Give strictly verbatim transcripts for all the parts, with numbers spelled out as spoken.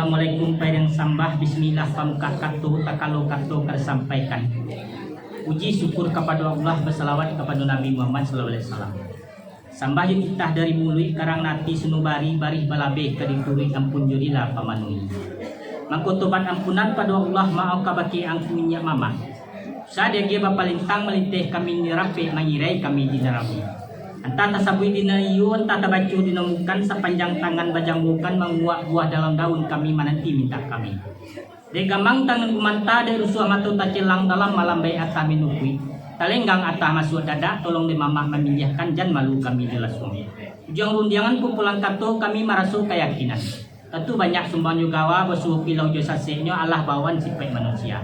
Assalamualaikum, pairing sambah, bismillah, pambuka kato, takalo kato ka disampaikan. Puji syukur kapado Allah, basalawat kapado Nabi Muhammad sallallahu alaihi wasallam. Sambah jo titah dari muluik, karang nati sunubari, barih balabeh ka dituruik, ampun jo rila pamanuhi. Mangko tobat ampunan pado Allah, maoh ka bakeh angku inyak mamak. Usah diagiah bapalintang malinteh kami nan rapek, mangirai kami di nan rami. Antah tasabuik di nan iyo, antah tabaco di nan bukan, sapanjang tangan bajambukan, manguak buah dalam daun, kami mananti mintak kami. Dek gamang tangan gumanta, dek rusuah mato tacelang, dalam malambaik atah minukuik, talenggang atah masuak dadak, tolong dek mamak mamiliahkan, jan malu kami dilasuang. Ujuang rundiangan kumpulan kato, kami maraso kayakinan. Tantu banyak sumbang jo gawa, basuo kilau jo saseknyo, alah bawaan sipaik manusia.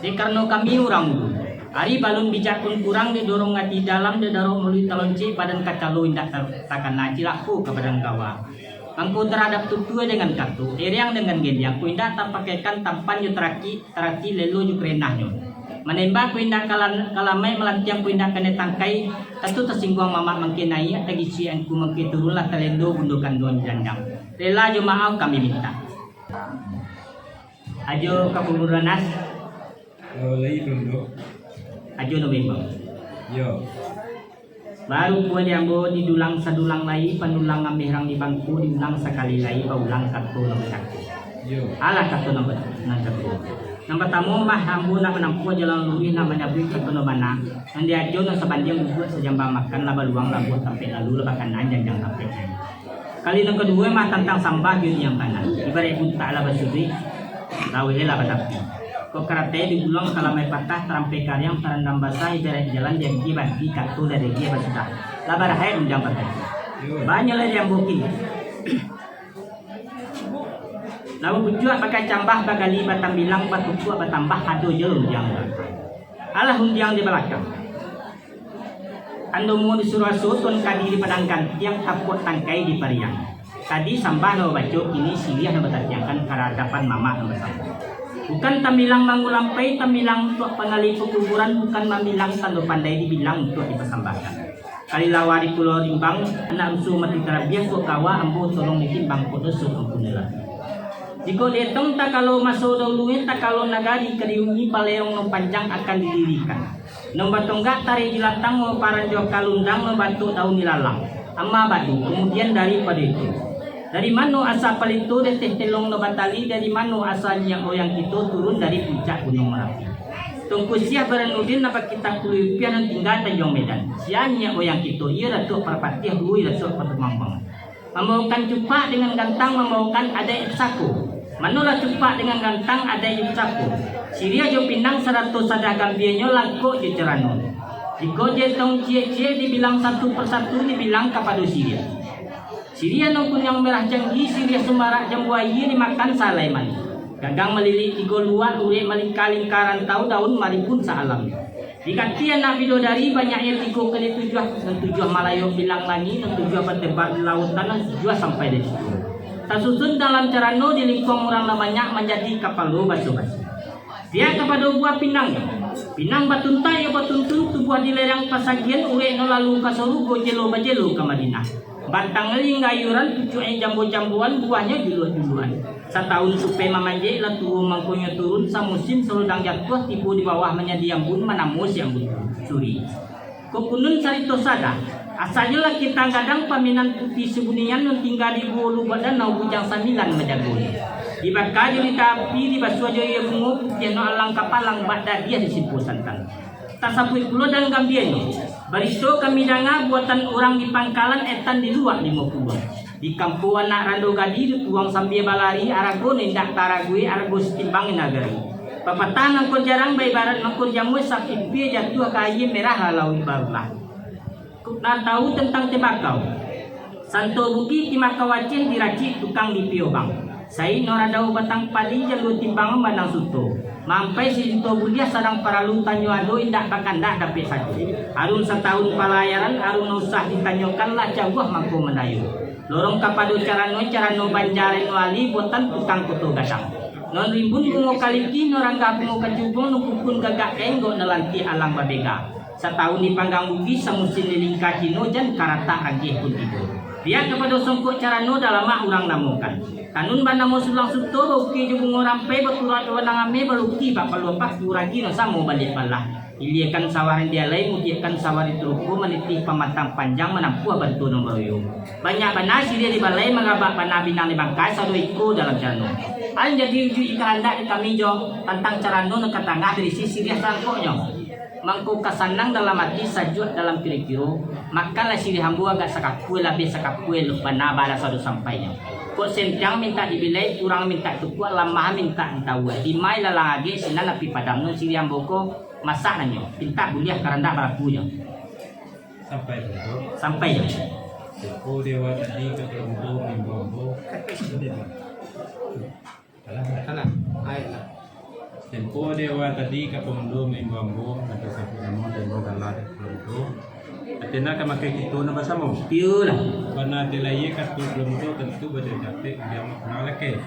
Dek karano kami urang ulu, ari balun bijak pun kurang, didorong ati dalam, didarok muluik taloncek, badan kacalo indak ta-, takana, cilako ka badan gawa. Mangko taradap tutua dengan kato, ereang dengan gendiang, ko indak tapakaikan tampan jo tarakik, tarati lelo jo karenahnyo. Manembak ko indak kalan-, kalamaik, malantiang ko indak kanai tangkai, tantu tasingguang mamak mangkenai, tagisuik angku mangke turun, lah talendo bundo kanduang di dandang. Rela jo maoh kami mintak. Ajo ka pangurus Anas. Yo, lai Purandok. Ajo November. Yo. Baru pulo di ambo didulang sadulang lai, pandulang ameh rang di bangku, diulang sakali lai, baulang kato nan bataku. Yo. Alah kato nan ba-, nan kaduo. Nan partamo mah, ambo nak manampuah jalan luruih, nak manyabuik kato nan bana, nan diajo nan sabandiang duduak sajamba makan, lah baluang labuah tampek lalu, lah bakanaan janjang tampek naik. Kali nan kaduo mah tantang sambah jo niang tanah. Ibaraik buntak lah basuduik, laweh lah batapi. Kok karatai diguluang, kalamai patah, tarampai kariang, tarandam basah, ibaraik jalan diagiah banti, kato lah diagiah basudah. Lah barakhai rundiang pakai. Banyak lah diambo kini. Lah babucuak bakacambah, bagali batambilang, batukuak batambah, ado jo rundiang balakang. Alah rundiang di balakang. Andomo disuruah asuah Tuan Kadi di Padang Gantiang, tapuak tangkai di Pariang. Tadi sambah nan babaco, kini siriah nan batatiangkan ka hadapan mamak nan basambah. Bukan tambilang mangulampai, tambilang untuak panggali pakuburan, bukan mambilang tando pandai dibilang untuak dipasambahkan. Kalilawa di Pulau Rimbang, anak ruso mati tarabiah, kok kawa ambo tolong ditimbang, kok doso ampunilah. Jikok dietong takalo maso dahulu, takalo nagari ka diuni, paleong nan panjang akan didirikan. Nan batonggak tareh di lantang, nan baparanjo kalundang, nan batuk daun ilalang. Amma badu, kamudian daripado itu, dari mano asa palito deteh telong nan batali, dari mano asa nyiak moyang kito turun dari puncak Gunuang Marapi. Tungku Syiah Baranuddin nan bakitab Kuluipiah nan tingga Tanjuang Medan. Sia nyiak moyang kito, iyo Datuak Parpatiah Lui, Datuak Patumambang. Mambaokan cupak dengan gantang, mambaokan adaik pusako. Manolah cupak dengan gantang, adaik pusako. Siriah jo pinang sarato sadah gambianyo, langkok jo carano. Jikok dietong ciek-ciek, dibilang satu persatu, dibilang kapado siriah. Siriah nan kuniang merah janggi, siriah sumarak jambu aia, dimakan salai mani. Gagang malilik tigo luak, urek malingka-lingka rantau, daun maribun sa-alam. Diganti anak bidodari, banyaknyo tigo kali tujuah, nan tujuah malayok bilang langik, nan tujuah batebar di lautan, nan tujuah sampai di situ. Tasusun dalam carano, di lingkuang urang nan banyak, manjadi kapalo baso-baso. Biak kapado buah pinangnyo. Pinang batuntai jo batuntun, tubuah di lereng pasagian, ureknyo lalu ka sarugo, jelo bajelo ka Madinah. Batang linggayuran, pucuaknyo jambo-jamboan, buahnyo juluak-juluakan. Satahun supai mamanjek, lah tuo mangkonyo turun, samusim salodang jatuah, tibo di bawah manjadi ambun, manamo si ambun suri. Kok kunun sarito sadah, asalnyo lah kitang gadang, paminan putiah sabunian, nan tingga di Guo Lubak Danau, Bujang Sambilan manjagonyo. Dibaka jo lida api, dibasuah jo aia bungo, putiahnyo alang kapalang, bak dadiah di Simpua Santan. Tasabuik pulo dan gambianyo, barito kami danga, buatan urang di pangkalan, etan di luak limo puluah. Di kampuang anak rando gadih, dituang sambia balari, aragonyo indak taragui, arago satimbang nagari. Papatah nan ko jarang, baibarat nan ko jamuah, sapipia jatuah ka aia, merah lah lauik barulah. Kok nan tahu tantang tembakau? Santo Bugih, timbakau Aceh, diracik tukang di Piobang. Saik no radau batang padi, jalua timbangan bandang suto. Maampai sajuto buliah, sadang paralu tanyo ado, indak bakandak dapek sajo. Arum satahun palayaran, arum nan usah ditanyokan, lah jauah mangko mandayo. Lorong kapado carano, carano Banjareno Ali, buatan tukang Koto Gadang. Nan rimbun bungo kaliki, nan ranggah bungo kacubuang, nan kukun gagak kain, gok nan lantiak alang babega. Satahun dipanggang Bugih, samusim dilingka Cino, jan karatak ageh pun tibo. Liek kapado songkok carano, dalamak urang namokan. Tanun banamo sulang suto, baukia jo bungo rampai, baturah jo banang ameh, baluki bak paluah paku, ragi nan samo baliak balah. Iliekan sawah nan dialai, mudiakkan sawah di turuko, manitih pamatang panjang, manampuah bantuak nan baroyo. Banyak bana siriah di balai, marabak bana pinang di bangkai, sado iko dalam carano. Alun jadi ujuik di kahandak di kami jo, tantang carano nan ka tangah barisi siriah sarangkoknyo. Mangko ka sanang dalam ati, sajuak dalam kiro-kiro, makanlah siriah ambo agak sakapua, labiah sakapua, elok bana baraso ado sampainyo. Kok sentiang mintak dibilai, kurang mintak tukuak, lamah mintak ditawua. Dimai lalang agek, sinan api padam, nan siriah ambo ko masak nanyo, pintak buliah, karandak barapunyo. Sampai, Bro. Sampai, yo. Tempo dewa tadi ka Palo Mudo maimbau ambo. Alah, alah. Ayolah. Tempo dewa tadi ka Palo Mudo maimbau ambo, nan tasabuik namo, tando gala dek Palo Mudo. Atena ka makai kito nan basamo. Iyolah. Bana tiok layie kato Palo Mudo, tantu bajadi capek, biang urang lakeh.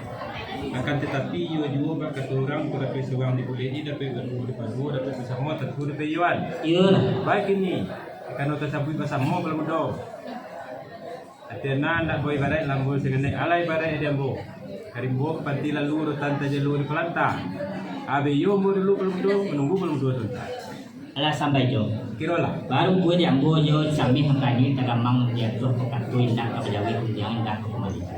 Akan tatapi, iyo juo bak kato urang, kok dapek surang dibuliak-i, dapek baduo dipadu, dapek basamo, tantu dapek iyoan. Iyolah. Baik ini, kano tasabuik basamo Palo Mudo. Atena ndak baibarat lambo sanganek, alah ibarat di ambo. Ka rimbo ka panti lalu, rotan tajalua di palanta. Abih iyo ambo dulu Palo Mudo, manunggu Palo Mudo sabanta. Alah sampai jo. Kirolah. Baru pue di ambo jo, sambil mangkaji tagamang di atuah ko kato, indak ka bajawek rundiang, indak ka kumalikan.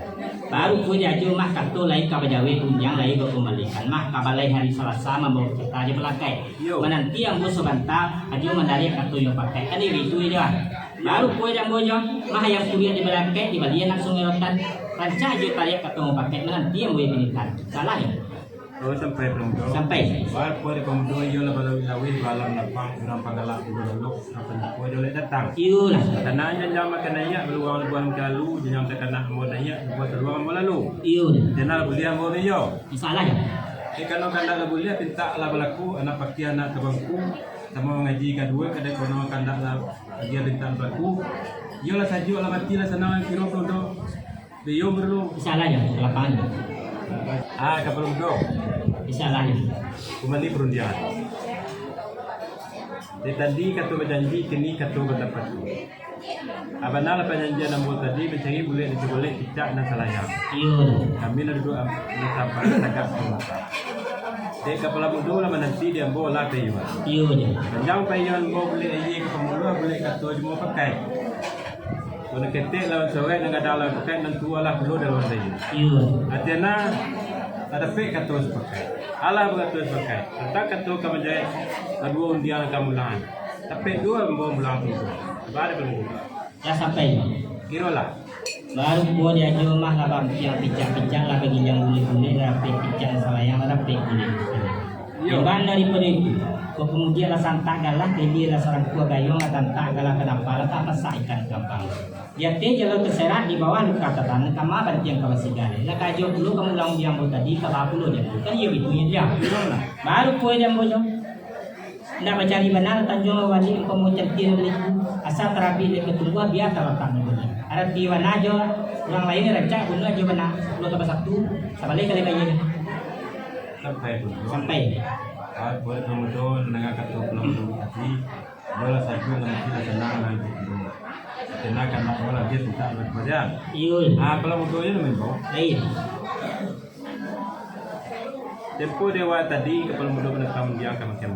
Baru pue di ajo mah kato, lai ka bajawek rundiang, lai ka kumalikan. Mah ka balai hari Salasa mambawa carito jo balakek. Iyo. Mananti ambo sabanta, ajo mandariak kato jo pakek. Kan iyo itu jo. Baru pue di ambo jo, mah ayam kuriak di balakek, dibalian langsuang di rotan. Rancak ajo tariak kato jo pakek, mananti ambo jo pinitan. Salah yo? Oh, sampai Palo Mudo. Sampai. Baru pue di Palo Mudo, iyo lah balawih-lawih, balam lapang, urang panggalak dulu lalu, urang panyapo jo lek datang. Iyolah. Tanah janjang makan naiak, baluang labuah mangkalu, janjang takanak ambo naiak, labuah taluang ambo lalu. Iyolah. Jangan lah buliah ambo ni yo. Salah yo? Di kano kandak lah buliah, pintak lah balaku, anak pakiah anak tabangku, samo mangaji kaduo, kadai kono kandak lah agiah pintak balaku. Iyolah sajuak lah mati lah sanang, kiro Palo Mudo. Iyo, perlu. Salah yo, lapangan. Ah, ka Palo Mudo. Salah yo. Kumbali parundiangan. Di tadi kato bajanji, kini kato batapati. Ah, bana lah pajanjian ambo tadi, mancari bulek nan sabolek, picak nan salayang. Iyo. Kami lah duduak am-, nan tampak tagak di mata. Dek ka Palo Mudo lah mananti di ambo lah paiyoan. Iyo, jo. Panjang paiyoan ambo, bulek aia ka pamuluah, bulek kato jumo pakai. Nan ketek lawan sorek, nan gadang lawan pakaik, nan tuo lah pulo dalam rayo. Iyo. Atena, lah dapek kato sapakaik. Alah bakato sapakaik. Tantang kato ka manjawek, kaduo undiang nan ka mulang. Dapek duo ambo mulang tu. Sabari baru. Lah sampai. Kirolah. Baru pue di ajo mah lah bampiang picak-picak, lah bagilang bulek-bulek, lah dapek picak salayang, lah dapek bulek. Iyo. Imbang daripado itu, kok kamudian lah santak galah, tadi lah sarangkua gayuang, lah tantak galah ka dapa, lah tak masak ikan kapang. Di ateh jalua taserak, di bawah luka tatanam, kama bantiang ka basigaleh. Lah ka ajo pulo ka mulang di ambo tadi, ka baa pulo di ambo. Kan iyo bitu nyo, Jo. Baru pue di ambo, Jo. Ndak mancari bana, tanjuang babaliak, umpamo cantiak babaliak, asa tarabik dari katumbuah, bia talatak di baliak. Arati bana jo, urang lain rancak bunuah jo bana, pulo tambah satu, sabalai ka lai bayia. Sampai tu. Sampai. Ah, buek Palo Mudo, mandanga kato Palo Mudo tadi, iyo lah sajuak, lah mati, lah sanang, lah iduik dulu. Kena kandak lah, bia pintak lah kambalian. Iyo. Ah, Palo Mudo iyo lah maimbau. Iyo. Tempo dewa tadi ka Palo Mudo manatang undiang ka makan.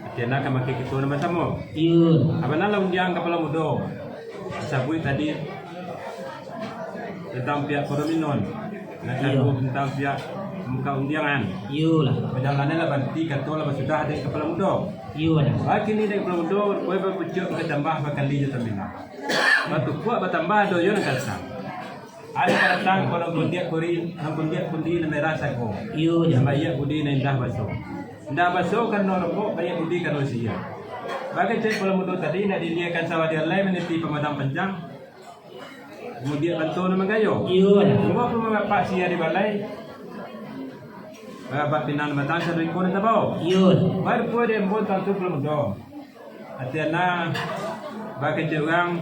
Atena ka makan kito nan basamo. Iyo. Abana lah undiang ka Palo Mudo. Sabuik tadi tantang pihak kodominon. Nan kaduo tantang pihak muka undiangan. Iyolah. Pajalanan lah banti kato lah basudah dek ka Palo Mudo. Iyo, Da. Bakini dek Palo Mudo, kue bapucuak bakatambah bakali jo tambilang. Batukuak batambah doyo nan ka datang. Ado ka datang, ko nan kundiak kuri, nan kundiak kundi nan merah sago. Iyo, Jo. Nan baiak budi nan indah baso. Indah baso karano rokok, baiak budi karano sia. Bagai cek Palo Mudo tadi, nak diiliakan sawah di alai, maniti pamadang panjang. Mudiak banto nan manggayo. Iyo, Da. Rumah pun mangapak sia di balai. Babak pinang nan batang sado iko nan tabao. Iyo. Baru pue di ambo tantu Palo Mudo. Atena bakecek urang,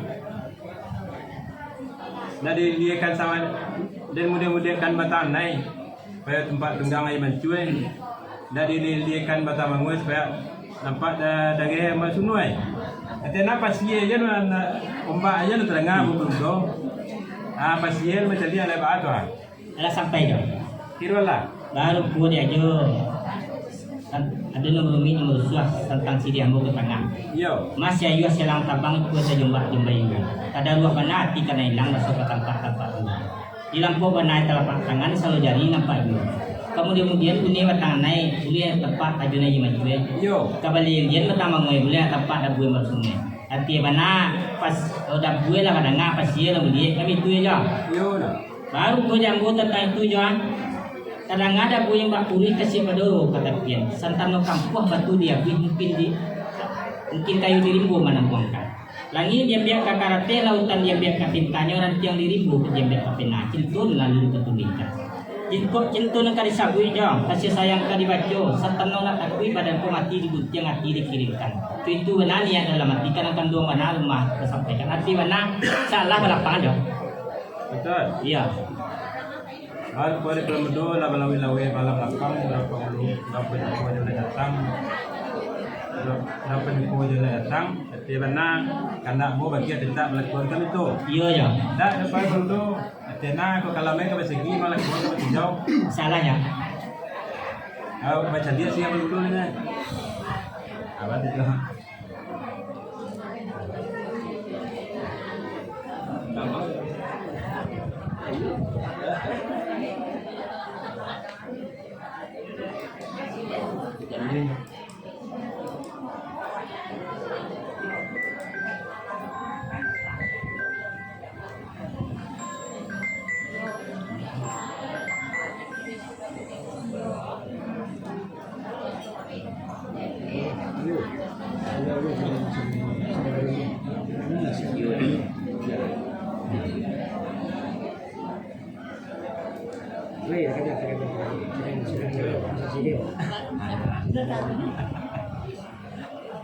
ndak diiliakan sama, den mudiak-mudiakkan batang nai, supaya tumpak tunggang aia mancua, ndak diiliakan batang mangua, supaya Nampak da-, dari Masunuai. Ati nan pasie je nan, ombak aja nan tadanga, bukan tu. Ah, pasie macam ni, alai baa tu, ah. Alah sampai jo. Kiro lah. Baru kuo dia jo. Tan-, ado nan barumik, nan barusuah tantang siriah ambo ka tangah. Iyo. Masih ayuah silang tabang, kuo sajombak jombai. Tadaruak bana ati kana ilang, raso ka tampak-tampak tu. Di lampuak banai talapak tangan, salo jari nampak juo. Kamudian-mudian bunyi batang anai, buliah tepat aju nai mancue. Iyo. Kabalian batang mangoi, buliah tapak dabue basungai. Ati bana, pas, oh, dabue lah kadanga, pasie lah buliah, kami tu jo. Iyo lah. Baru ko jambu tantang itu jo, ah. Tadanga dabue yang bakuruih kasi pado ka tapian. Santano kampuah batu diabuih mungkin di, mungkin kayu di rimbo manampuangkan. Langik diambiak ka karateh, lautan diambiak ka tintanyo, rantiang di rimbo diambiak ka pena, cinto nan lalu dipatulihkan. Jikok cinto nan ka disabuik jo, kasih sayang ka dibaco, satano nak takuik badan ko mati diguntiang ati dikirimkan. Itu bana niat dalam ati, kadang kanduang bana lamah tasampaikan. Ati bana salah balapang jo. Betul. Iya. Baru kuari palamudo lah balaweh-laweh malam lapang, urang pangulu, urang panyuko jalai datang, urang, urang panyuko jalai datang, tapi bana, kandak ambo bagian tintak malakuan itu. Iyo, jo. Ndak, dapat palamudo, atena ko kalamai ka basegi, malakuan ka basijau. Salah, jo. Au, baca dia siang palamudo ni, nah. Apa tu?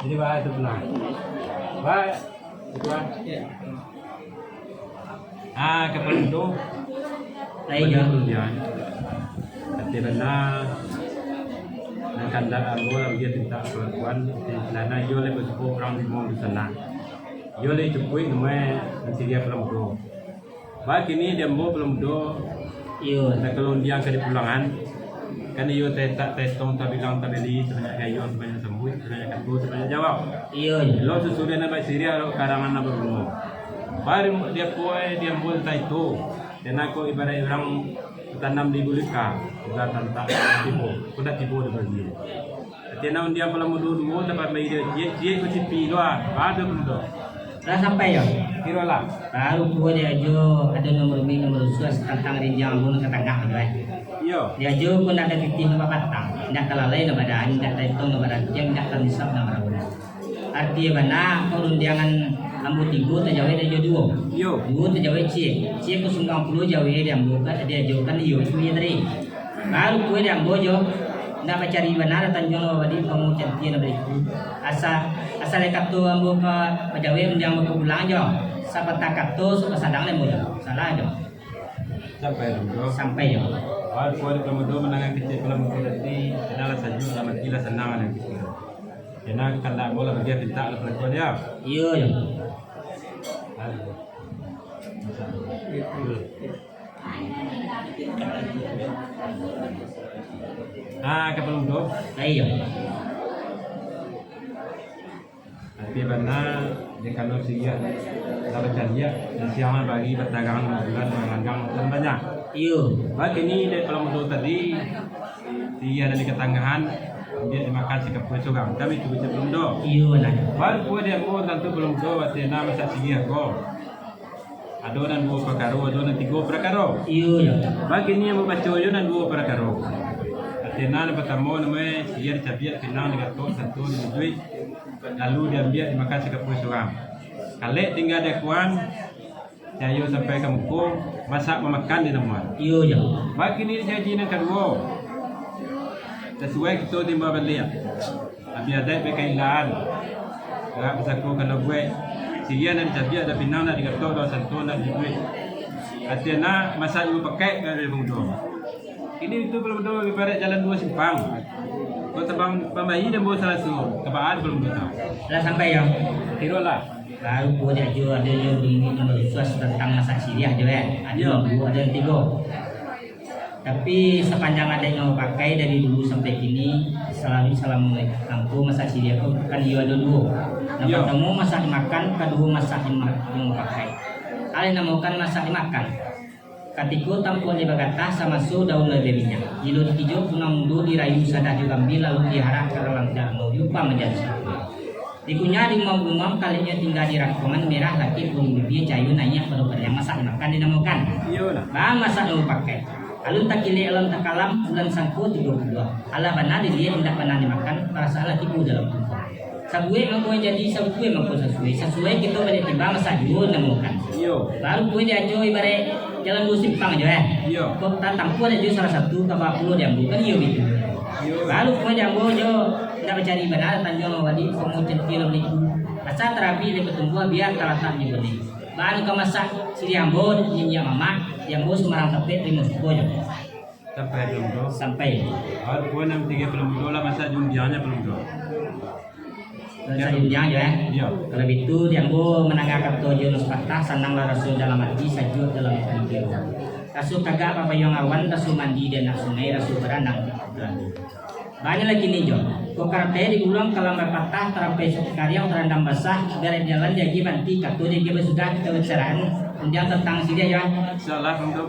Jadi, bah, itu pulang. Bah, itu, bah. Ah, kapalo tu. Lain, yo. Ati bana, nan kandak ambo lah, dia tintak palakuan, ati bana, iyo lai basuko urang limo di sana. Iyo lai cukuik namuah nan siriah palamudo. Bakini di ambo palamudo, iyo, nan kalau undiang ka dipulangan, kan iyo taetak, taetong, tabilang, tabali, sabanyak gayuang, sabanyak sambuik, sabanyak kato, sabanyak jawab. Iyo, iyo. Lo susudian nan basiriah, lo karangan nan babungo. Baru dia puai, dia ambo tantang itu. Dek nan ko ibaraik urang batanam di bulika, udah tantak tibo, ko ndak tibo di bagian. Ati nan undiang palamudo duo, dapat bayi dia ciek, ciek ko cipi tu ah, pado pun tu. Lah sampai yo? Kiro lah. Baru kuo dia jo, ado nan barumik, nan barusuah tantang rinjang ambo nan ka tangah tu, eh. Iyo. Dia jo ko ndak ado pitih nan babatang, ndak talalai nan badan, ndak taetong nan barantiang, ndak tanisap nan barabulan. Arti bana, ko rundiangan ambo tigo tajawek dek jo duo. Iyo. Duo tajawek ciek. Ciek ko sunggang pulo jawek di ambo ka, diajokan iyo tu iyo tadi. Baru kuo di ambo jo, ndak bacari bana, tanjuang nan babadi, pangucantian nan bariku. Asa, asa lai kato ambo ka bajawek rundiang ambo ka pulang jo. Sapatah kato, sok ka sadang dek ambo jo. Salah jo. Sampai jo. Sampai jo. Baru kuo di palamudo mandanga kecek palamudo tadi, kanalah sajuak, lah mati lah sanang lah kecek. Kena kandak ambo lah bagian tintak lah palakuan dia. Iyo, iyo. Ah, kapalo tu. Iyo. Tapi bana, dia kalau siriah lah bacaliak, di siang hari batarangan bulan, malanggang, dan banyak. Iyo. Bakini dek palamudo tadi, siriah dari katangahan, dia dimakan sakapua surang. Kami tu baca palamudo. Iyo, nah. Baru kuo dia ambo tantu palamudo, ati nan masak siriah ko. Ado nan duo parakaro, ado nan tigo parakaro. Iyo, iyo. Bakini ambo baco jo nan duo parakaro. Ati nan partamo namuah, siriah dicabiak, pinang digatok, santo dibujuik, lalu diambiak dimakan sakapua surang. Kalek tingga di akuang, cayo sampai ka muko, masak mamakan di namuah. Iyo, iyo. Bakini janji nan kaduo. Sasuai kito timbal baliak. Abi adaik bakailaan. Gerak basako ka labuek. Siriah nan dicabiak, pinang nan digatok, daun santo nan dibujuik. Ati nan masak ibu pakaik ka dari palamudo. Kini itu palamudo ibarat jalan duo simpang. Ko Tabang pambayi dan bawa salaso, kabaat belum tahu. Lah sampai yo. Kiro lah. Baru buah diajo ado yo bunyi nomor khusus tentang masak siriah jo kan. Ado Yo. Dua, ado tiga. Tapi sapanjang adat yang pakai dari dulu sampai kini, selalu selama kampuang masak siriah ko kan iyo ado duo. Yang Yo. Pertama masak dimakan, kedua masak dima-, dimakai. Alih namakan masak dimakan. Katiko tampuak di bagatah samaso daun labiah minyak. Ilo dikijok punang mudo dirayu sadah jo gambia lalu diharak ka dalam tiang no diupah manjadi satu. Dikunyah di umam-umam kaliknyo tingga di rangkuangan merah lakik burung bibia cayo naiak pado paniang masak dimakan dinamokan. Iyolah. Bang masak namo pakai. Alun takilek alun takalam bulan sangko tigo puluah. Alah bana diliek indak bana dimakan, parasaanlah tibo dalam tubuah. Sabuek mangko jadi, sabuek mangko sasuai. Sasuai kito baliak timbang masak juo dinamokan. Iyo. Baru pun diajo ibarat jalan duo simpang jo eh. Iyo. Kok tatampuah ajo salah satu ka bapulo diambo kan iyo gitu. Iyo. Baru pun diambo jo indak bacari bana tanjuang wadi komo centil niku. Asa tarabi dek batumbuah biar talatak di bone. Bahan ka masak siriah ambo niniak mamak, diambo sumarang tapek rimo suko jo. Sampai belum tu. Sampai. Awak pun enam tiga belum tu lah masak jundiangnya belum tu. Masak jundiang jo eh. Iyo. Kalau bitu diambo manangah kato jo nus patah, sananglah raso dalam ati, sajuak dalam ati. Raso kagak papayuang awan, raso mandi di anak sungai, raso baranang di kuburan. Banyak lagi ni jo. Kok karatai diguluang kalam bapatah, tarampai suku kariang tarandam basah, garek jalan diagi banti, kato diagi basudah kita bicaraan undiang tentang siriah yo. Insyaallah untuk